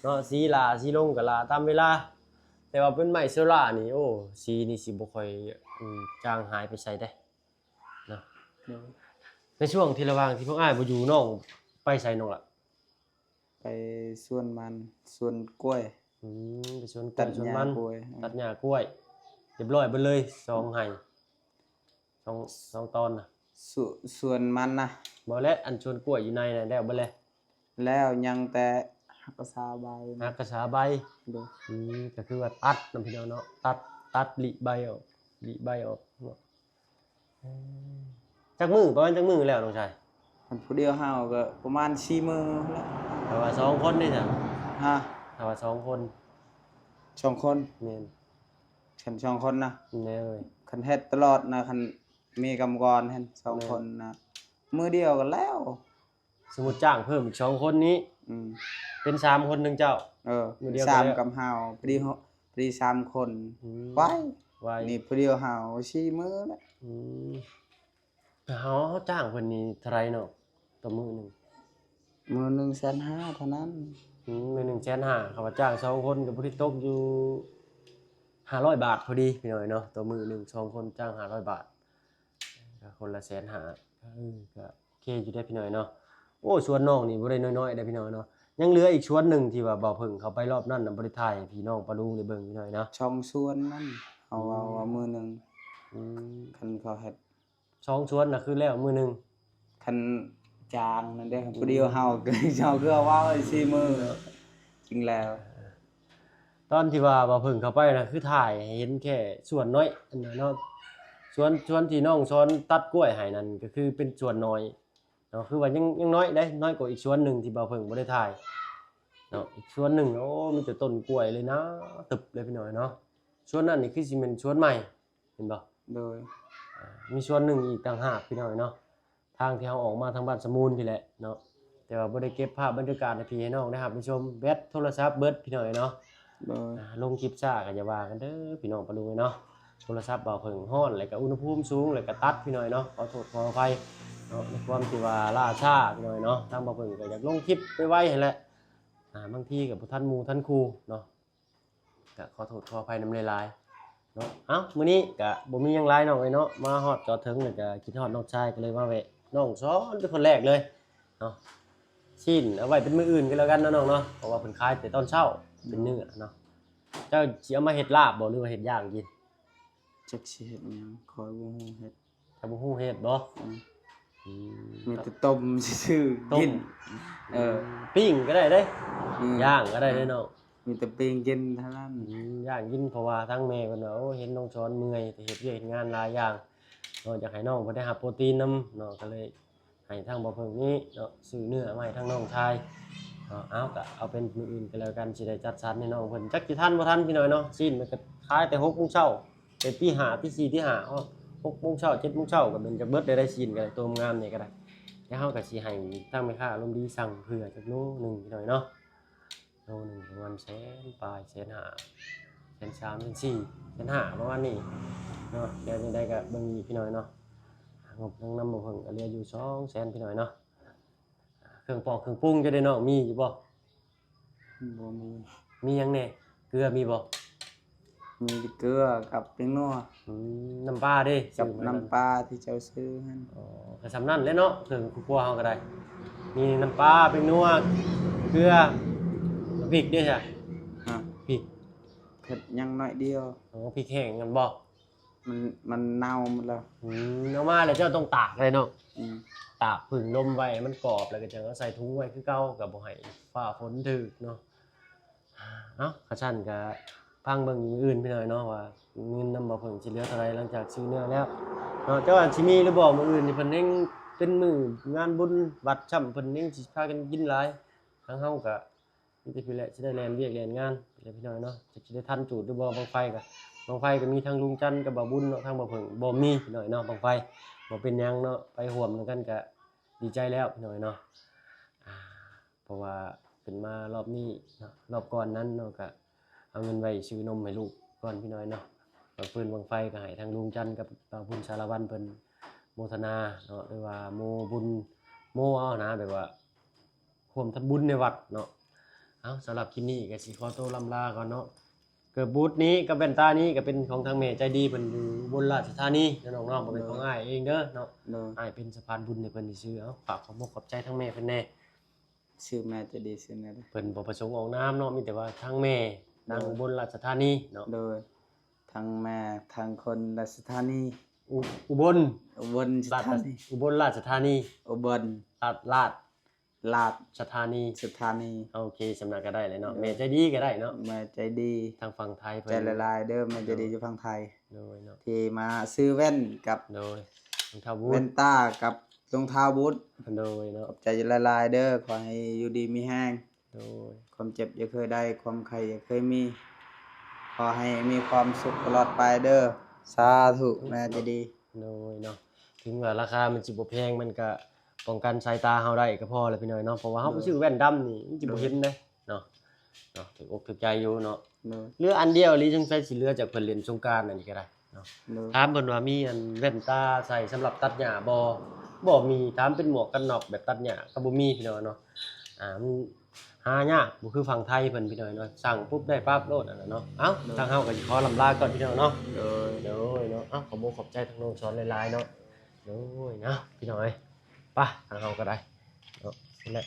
ເນາະ. ສີຫຼ້າສີລົງກະຫຼ້າຕາມເວລາ. ແຕ່ວ່າເປັນໄມ້ໂຊລານີ້ ໂອ້ ສີນີ້ຊິບໍ່ຄ່ອຍ ອືມ ຈາງຫາຍໄປໃສເດ້ເນາະ. ໂດຍ ໃນຊ່ວງທີ່ລະຫວ່າງທີ່ພວກອ້າຍບໍ່ຢູ່ ນ້ອງໄປໃສນ້ອງລະ? ໄປສວນມັນ ສວນກ້ວຍ. ອືມ ໄປສວນກ້ວຍ ສວນມັນ ຕັດຫຍ້າກ້ວຍ ຕັດຫຍ້າກ້ວຍ. ຮຽບຮ້ອຍເບິດເລີຍ ສອງໄຮ່ ສອງ ສອງຕອນນະ. ສວນ ສວນມັນນະ? ບໍ່ແຫຼະ ອັນສວນກ້ວຍຢູ່ໃນນະ ແລ້ວເບິດແລ້ວ? ແລ້ວ ຍັງແຕ່ຫັກກະສາໃບ ຫັກກະສາໃບ. ໂດຍ ອືມ ກະຄືວ່າຕັດນຳພີ່ນ້ອງເນາະ ຕັດ ຕັດລິໃບອອກ ລິໃບອອກເນາະ. ເອີ ຈັກມື້ ປະມານຈັກມື້ແລ້ວນ້ອງຊາຍ? ຄັນຜູ້ດຽວເຮົາກະປະມານສີ່ມື້ແລ້ວ. ຖ້າວ່າສອງຄົນເດ້ຊະ? ຮະ? ຖ້າວ່າສອງຄົນ? ສອງຄົນ? ແມ່ນ. ຄັນສອງຄົນນະ? ແມ່ນເອີຍ. ຄັນເຮັດຕະຫຼອດນະ ຄັນມີກຳມະກອນຫັ້ນ ສອງຄົນນະ ມື້ດຽວກະແລ້ວ. ສົມມຸດຈ້າງເພີ່ມອີກສອງຄົນນີ້ ອືມ ເປັນສາມຄົນເຖິງເຈົ້າ. ເອີ ມື້ດຽວ ສາມກັບເຮົາ ພໍດີ ພໍດີສາມຄົນ. ອືມ ໄວ ໄວ ນີ້ຜູ້ດຽວເຮົາສີ່ມື້ແລ້ວ. ອືມ ເຮົາ ເຮົາຈ້າງເພິ່ນນີ້ເທົ່າໃດເນາະ ຕໍ່ມື້ໜຶ່ງ? ມື້ໜຶ່ງແສນຫ້າເທົ່ານັ້ນ. ອືມ ມື້ໜຶ່ງແສນຫ້າ ຄັນວ່າຈ້າງສອງຄົນກະພໍດີຕົກຢູ່ຫ້າຮ້ອຍບາດພໍດີພີ່ນ້ອງເນາະ. ຕໍ່ມື້ໜຶ່ງສອງຄົນຈ້າງຫ້າຮ້ອຍບາດ ກະຄົນລະແສນຫ້າ ເອີ ກະໂອເຄຢູ່ເດ້ພີ່ນ້ອງເນາະ. ໂອ້ ສວນນ້ອງນີ້ບໍ່ໄດ້ນ້ອຍໆເດ້ພີ່ນ້ອງເນາະ. ຍັງເຫຼືອອີກສວນໜຶ່ງທີ່ວ່າບ່າວເຜິ້ງເຂົ້າໄປລອບນັ້ນນະ ບໍ່ໄດ້ຖ່າຍໃຫ້ພີ່ນ້ອງປ້າລຸງໄດ້ເບິ່ງພີ່ນ້ອງເນາະ. ສອງສວນນັ້ນ ເຮົາເວົ້າ ອືມ ວ່າມື້ໜຶ່ງ ອືມ ຄັນເຂົາເຮັດ ສອງສວນນະ ຄືແລ້ວມື້ໜຶ່ງ ຄັນຈ້າງນັ້ນເດ້. ອືມ ຜູ້ດຽວເຮົາກະ ເຮົາກະເວົ້າສີ່ມື້. ຈິງແລ້ວ ຕອນທີ່ວ່າບ່າວເຜິ້ງເຂົ້າໄປນະ ຄືຖ່າຍໃຫ້ເຫັນແຄ່ສວນນ້ອຍອັນນັ້ນເນາະ. ສວນ ສວນທີ່ນ້ອງສອນຕັດກ້ວຍໃຫ້ນັ້ນ ກະຄືເປັນສວນນ້ອຍເນາະ ຄືວ່າຍັງ ຍັງນ້ອຍເດ້ ນ້ອຍກວ່າອີກສວນໜຶ່ງທີ່ບ່າວເຜິ້ງບໍ່ໄດ້ຖ່າຍເນາະ. ອີກສວນໜຶ່ງ ໂອ້ ມີແຕ່ຕົ້ນກ້ວຍເລີຍ ໜາຕຶບເລີຍພີ່ນ້ອງເນາະ. ສວນນັ້ນນີ້ຄືຊິແມ່ນສວນໃໝ່ ແມ່ນບໍ່? ໂດຍ ອາ ມີສວນໜຶ່ງອີກຕ່າງຫາກພີ່ນ້ອງເນາະ. ທາງທີ່ເຮົາອອກມາທາງບ້ານສະມູນພີ້ແຫຼະເນາະ ແຕ່ວ່າບໍ່ໄດ້ເກັບພາບບັນຍາກາດໃຫ້ພີ່ໃຫ້ນ້ອງໄດ້ຮັບໄດ້ຊົມ ແບັດໂທລະສັບເບິດພີ່ນ້ອງເອີຍເນາະ. ໂດຍ ອາ ລົງຄລິບຊ້າກະຢ່າວ່າກັນເດີພີ່ນ້ອງປ້າລຸງເອີຍເນາະ. ໂທລະສັບບ່າວເຜິ້ງຮ້ອນ ແລະກະອຸນຫະພູມສູງ ແລະກະຕັດພີ່ນ້ອງເນາະ. ຂໍໂທດຂໍອະໄພເນາະ ໃນຄວາມທີ່ວ່າລ່າຊ້າພີ່ນ້ອງເນາະ. ທາງບ່າວເຜິ້ງກະຢາກລົງຄລິບໄວໆຫັ້ນແຫຼະ. ອາ ບາງທີກະບໍ່ທັນໝູ່ທັນຄູ່ເນາະ ກະຂໍໂທດຂໍອະໄພນຳຫຼາຍໆເນາະ. ເອົ້າ ມື້ນີ້ກະບໍ່ມີຫຍັງຫຼາຍນ້ອງເອີຍເນາະ ມາຮອດຈອດເຖິງແລ້ວກະຄິດຮອດນ້ອງຊາຍ ກະເລີຍມາແວະນ້ອງສອນເປັນຄົນແລກເລີຍເນາະ. ຊີ້ນເອົາໄວ້ເປັນມື້ອື່ນກະແລ້ວກັນເນາະນ້ອງເນາະ ເພາະວ່າເພິ່ນຂາຍແຕ່ຕອນເຊົ້າ ເປັນເນື້ອເນາະ. ເຈົ້າຊິເອົາມາເຮັດລາບບໍ່ ຫຼືວ່າເຮັດຍ່າງກິນ? ຈັກຊິເຮັດຫຍັງ ຂ້ອຍບໍ່ຮູ້ເຮັດ. ເຈົ້າບໍ່ຮູ້ເຮັດບໍ່? ອືມ ອືມ ມີແຕ່ຕົ້ມຊື່ໆ ຕົ້ມກິນ. ເອີ ອືມ ປີ້ງກະໄດ້ເດ້ ອືມ ຍ່າງກະໄດ້ເດ້ນ້ອງ ມີແຕ່ປີ້ງກິນເທົ່ານັ້ນ. ອືມ ຍ່າງກິນ ເພາະວ່າທາງແມ່ເພິ່ນວ່າ ໂອ້ ເຫັນນ້ອງສອນເມື່ອຍ ເຮັດວຽກເຮັດງານຫຼາຍຢ່າງເນາະ ຢາກໃຫ້ນ້ອງເພິ່ນໄດ້ຮັບໂປຣຕີນນຳເນາະ ກະເລີຍໃຫ້ທາງບ່າວເຜິ້ງນີ້ເນາະ ຊື້ເນື້ອມາໃຫ້ທາງນ້ອງຊາຍເນາະ. ເອົາ ກະເອົາເປັນມື້ອື່ນກະແລ້ວກັນ ຊິໄດ້ຈັດສັນໃຫ້ນ້ອງເພິ່ນ. ຈັກຊິທັນບໍ່ທັນພີ່ນ້ອງເນາະ ຊີ້ນມັນກະຂາຍແຕ່ຫົກໂມງເຊົ້າ ແຕ່ຕີຫ້າ ຕີສີ່ ຕີຫ້າ ຮອດຫົກໂມງເຊົ້າ ເຈັດໂມງເຊົ້າກະແມ່ນຈະເບິດແລ້ວໄດ໋ ຊີ້ນກະໄດ້ ໂຕງາມນີ້ກະໄດ້. ແຕ່ເຮົາກະຊິໃຫ້ທາງແມ່ຄ້າອາລົມດີສັ່ງເພື່ອຈັກໂລໜຶ່ງພີ່ນ້ອງເນາະ ໂລໜຶ່ງປະມານແສນປາຍ ແສນຫ້າ ແສນສາມ ແສນສີ່ ແສນຫ້າ ປະມານນີ້ເນາະ. ແລ້ວຈັ່ງໃດກະເບິ່ງອີກພີ່ນ້ອງເນາະ ງົບທາງນຳບ່າວເຜິ້ງກະເຫຼືອຢູ່ສອງແສນພີ່ນ້ອງເນາະ. ເຄື່ອງປອກເຄື່ອງປຸງເຈົ້າເດນ້ອງ ມີຢູ່ບໍ່? ບໍ່ມີ. ມີຫຍັງແດ່? ເກືອມີບໍ່? ມີແຕ່ເກືອກັບແປ້ງນົວ. ອືມ ນ້ຳປາເດ? ກັບນ້ຳປາທີ່ເຈົ້າຊື້ຫັ້ນ. ອໍ ກະສ່ຳນັ້ນແຫຼະເນາະ ເຄື່ອງຄົວເຮົາກະໄດ້ ມີນ້ຳປາ ແປ້ງນົວ ເກືອ ພິກເດຊະ? ຮະ? ພິກ ເຜັດຍັງໜ້ອຍດຽວ. ອໍ ພິກແຫ້ງຫັ້ນບໍ່? ມັນ ມັນເນົ່າໝົດແລ້ວ. ອືມ ເອົາມາແລ້ວເຈົ້າຕ້ອງຕາກເລີຍເນາະ. ອືມ ຕາກຜຶ່ງລົມໄວ້ໃຫ້ມັນກອບ ແລ້ວກະຈັ່ງເອົາໃສ່ຖົງໄວ້ຄືເກົ່າ ກະບໍ່ໃຫ້ຟ້າຝົນຖືກເນາະ. ເອົ້າ ຄັນຊັ້ນກະຟັງເບິ່ງມື້ອື່ນພີ່ນ້ອງເນາະ ວ່າເງິນນຳບ່າວເຜິ້ງຊິເຫຼືອເທົ່າໃດ ຫຼັງຈາກຊື້ເນື້ອແລ້ວເນາະ. ແຕ່ວ່າຊິມີຫຼືບໍ່ມື້ອື່ນນີ້ ເພິ່ນແຮ່ງເປັນມື້ງານບຸນວັດຊ້ຳ ເພິ່ນແຮ່ງຊິພາກັນກິນຫຼາຍ. ທາງເຮົາກະ ມີແຕ່ພີ້ແຫຼະ ຊິໄດ້ແລ່ນວຽກແລ່ນງານແຫຼະພີ່ນ້ອງເນາະ. ຈັກຊິໄດ້ທັນຈູດຫຼືບໍ່ ບັ້ງໄຟກະ ບັ້ງໄຟກະມີທັງລຸງຈັນກັບບ່າວບຸນເນາະ ທາງບ່າວເຜິ້ງບໍ່ມີພີ່ນ້ອງເນາະ ບັ້ງໄຟ. ບໍ່ເປັນຫຍັງເນາະ ໄປຮ່ວມນຳກັນກະດີໃຈແລ້ວພີ່ນ້ອງເນາະ. ອ່າ ເພາະວ່າຂຶ້ນມາລອບນີ້ເນາະ ລອບກ່ອນນັ້ນເນາະ ກະເອົາເງິນໄວ້ຊື້ນົມໃຫ້ລູກກ່ອນພີ່ນ້ອງເນາະ. ບັ້ງຟືນບັ້ງໄຟກະໃຫ້ທາງລຸງຈັນກັບບ່າວບຸນສາລະວັນເພິ່ນໂມທະນາເນາະ ຫຼືວ່າໂມບຸນໂມເອົານະ ແບບວ່າຮ່ວມທຳບຸນໃນວັດເນາະ. ເອົາ ສຳລັບຄລິບນີ້ກະຊິຂໍໂຕລ່ຳລາກ່ອນເນາະ. ເກີບບູດນີ້ກັບແວ່ນຕານີ້ກະເປັນຂອງທາງແມ່ໃຈດີເພິ່ນຢູ່ອຸບົນລາຊະທານີເດີນ້ອງເນາະ ບໍ່ແມ່ນຂອງອ້າຍເອງເດີເນາະ. ໂດຍ ອ້າຍເປັນສະພານບຸນໃຫ້ເພິ່ນຊື່ໆ. ເອົາ ຝາກຂອບອົກຂອບໃຈທາງແມ່ເພິ່ນແດ່. ຊື່ແມ່ໃຈດີ ຊື່ແມ່ໃດ? ເພິ່ນບໍ່ປະສົງອອກນາມເນາະ ມີແຕ່ວ່າທາງແມ່ນາງ ໂດຍ ອຸບົນລາຊະທານີເນາະ. ໂດຍ ທາງແມ່ ທາງຄົນລາຊະທານີ ອຸ ອຸບົນ ອຸບົນລາຊະທານີ ອຸບົນລາຊະທານີ ອຸບົນ ລາດ ລາດ ລາດຊະທານີ ສະຖານີ. ໂອເຄ ສ່ຳນັ້ນກະໄດ້ແລ້ວເນາະ. ໂດຍ ແມ່ໃຈດີກະໄດ້ເນາະ ແມ່ໃຈດີ ທາງຝັ່ງໄທເພິ່ນ. ໃຈຫຼາຍໆເດີ ແມ່ໃຈດີ ໂດຍ ຢູ່ຝັ່ງໄທ. ໂດຍເນາະ ທີ່ມາຊື້ແວ່ນກັບ ໂດຍ ຮອງເທ້າບູດ ແວ່ນຕາກັບຮອງເທ້າບູດ. ໂດຍເນາະ ຂອບໃຈຫຼາຍໆເດີ ຂໍໃຫ້ຢູ່ດີມີແຮງ. ໂດຍ ຄວາມເຈັບຢ່າເຄີຍໄດ້ ຄວາມໄຂ້ຢ່າເຄີຍມີ ຂໍໃຫ້ມີຄວາມສຸກຕະຫຼອດໄປເດີ. ສາທຸ ໂດຍ ແມ່ໃຈດີ. ໂດຍເນາະ ເຖິງວ່າລາຄາມັນຊິບໍ່ແພງ ມັນກະປ້ອງກັນສາຍຕາເຮົາໄດ້ກະພໍແລ້ວພີ່ນ້ອງເນາະ. ເພາະວ່າເຮົາ ໂດຍ ຊື້ແວ່ນດຳນີ້ມັນຊິບໍ່ເຫັນເດ້ເນາະ. ເນາະ ຖືກອົກຖືກໃຈຢູ່ເນາະ. ໂດຍ ເຫຼືອອັນດຽວອີ່ຫຼີ ສົງໄສຊິເຫຼືອຈາກເພິ່ນຫຼິ້ນສົງການອັນນີ້ກະໄດ້ເນາະ. ໂດຍ ຖາມເພິ່ນວ່າມີອັນແວ່ນຕາໃສ່ສຳລັບຕັດຫຍ້າບໍ່? ບໍ່ມີ. ຖາມເປັນໝວກກັນນັອກແບບຕັດຫຍ້າກະບໍ່ມີພີ່ນ້ອງເນາະ. ອ່າ ມັນຫາຍາກ ບໍ່ຄືຝັ່ງໄທເພິ່ນພີ່ນ້ອງເນາະ ສັ່ງປຸບໄດ້ປັບໂລດຫັ້ນນະເນາະ. ເອົ້າ ໂດຍ ທາງເຮົາກະຊິຂໍລ່ຳລາກ່ອນພີ່ນ້ອງເນາະ. ໂດຍ ໂດຍເນາະ. ເອົ້າ ຂອບອົກຂອບໃຈທາງນ້ອງສອນຫຼາຍໆເນາະ. ໂດຍເນາະ ພີ່ນ້ອງເອີຍ ໄປ ທາງເຮົາກະໄດ້ເນາະ. ນີ້ແຫຼະ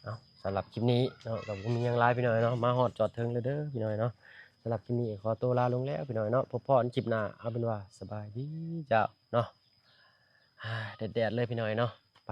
ເອົາ ສຳລັບຄລິບນີ້ເນາະ ກະບໍ່ມີຫຍັງຫຼາຍພີ່ນ້ອງເນາະ. ມາຮອດຈອດເຖິງແລ້ວເດີພີ່ນ້ອງເນາະ. ສຳລັບຄລິບນີ້ຂໍໂຕລາລົງແລ້ວພີ່ນ້ອງເນາະ. ພົບພໍ້ຄລິບໜ້າ ເອົາເປັນວ່າສະບາຍດີເຈົ້າເນາະ. ແດດໆເລີຍພີ່ນ້ອງເນາະ. ໄປ